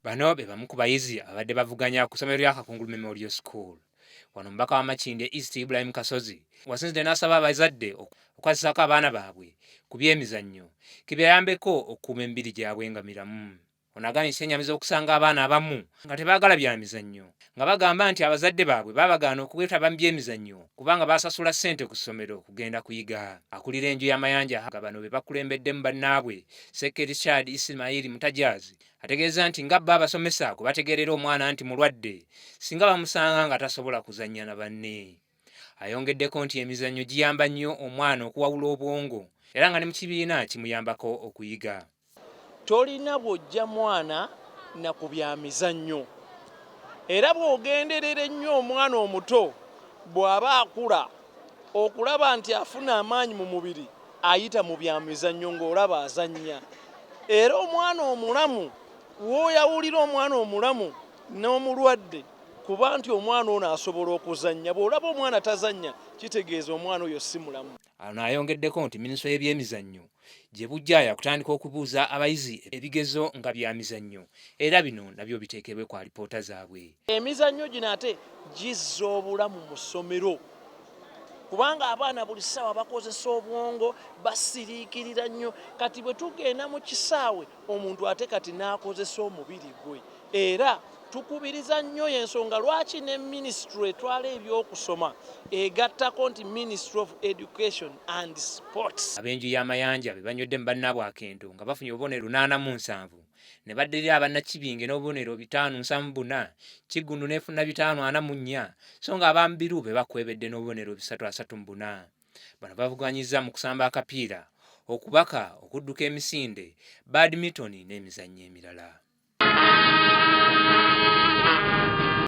Bano be bamu ku bayizi abadde bavuganya ku ssomero lya Kakungulu Memorial School. Wano omubaka wa Makindye East Ibrahim Kasozi wasinzidde n'asaba abazadde okukwasisaako abaana baabwe ku by'emizannyo kibayambeko okukuuma emibiri gyabwe nga miramu. Ono agambye kyenyamiza okusanga abaana abamu nga tebaagala bya mizannyo nga bagamba nti abazadde baabwe baabagaana okwetaba mu by'emizannyo kubanga baasasula ssente ku ssomero kugenda kuyiga. Akulira enju y'amayanja nga bano be bakulembeddemu bannaabwe Ssekke Richard Ismail Mutajazi ategeeza nti nga bo abasomesa kwe bategeerera omwana nti mulwadde singa bamusanga nga tasobola kuzannya na banne. Ayongeddeko nti emizannyo giyamba nnyo omwana okuwawula obwongo era nga ne mu kibiina kimuyambako okuyiga. Tolina bw'ojja mwana na ku bya mizannyo era bw'ogenderera ennyo omwana omuto bw'aba akula okulaba nti afuna amaanyi mu mubiri ayita mu bya mizannyo ng'olaba azannya era omwana omulamu w'oyawulira omwana omulamu n'omulwadde kuba nti omwana ono asobola okuzannya bw'olaba omwana tazannya kitegeeza omwana oyo si mulamu. Ono ayongeddeko nti minisitule y'ebyemizannyo gye bujja yakutandika okubuuza abayizi ebigezo nga bya mizannyo era bino nabyo biteekebwe ku alipoota zaabwe. Emizannyo gino ate gizza obulamu mu ssomero kubanga abaana buli ssaawa bakozesa obwongo, basiriikirira nnyo. Kati bwe tugenda mu kisaawe omuntu ate kati n'akozesa omubiri gwe era tukubiriza nnyo y'ensonga lwaki ne minisitule etwala ebyokusoma egattako nti Ministry of Education and Sports. Ab'enju y'amayanja be banywedde mu bannaabwe akendo nga bafunye obubonero 87 ne baddirira aba Nakibinge n'obubonero 574, Kiggundu n'efuna 544 so nga aba Mubiru be bakwebedde n'obubonero 334. Bano bavuganyizza mu kusamba akapiira, okubaka, okudduka emisinde, badminton n'emizannyo emirala.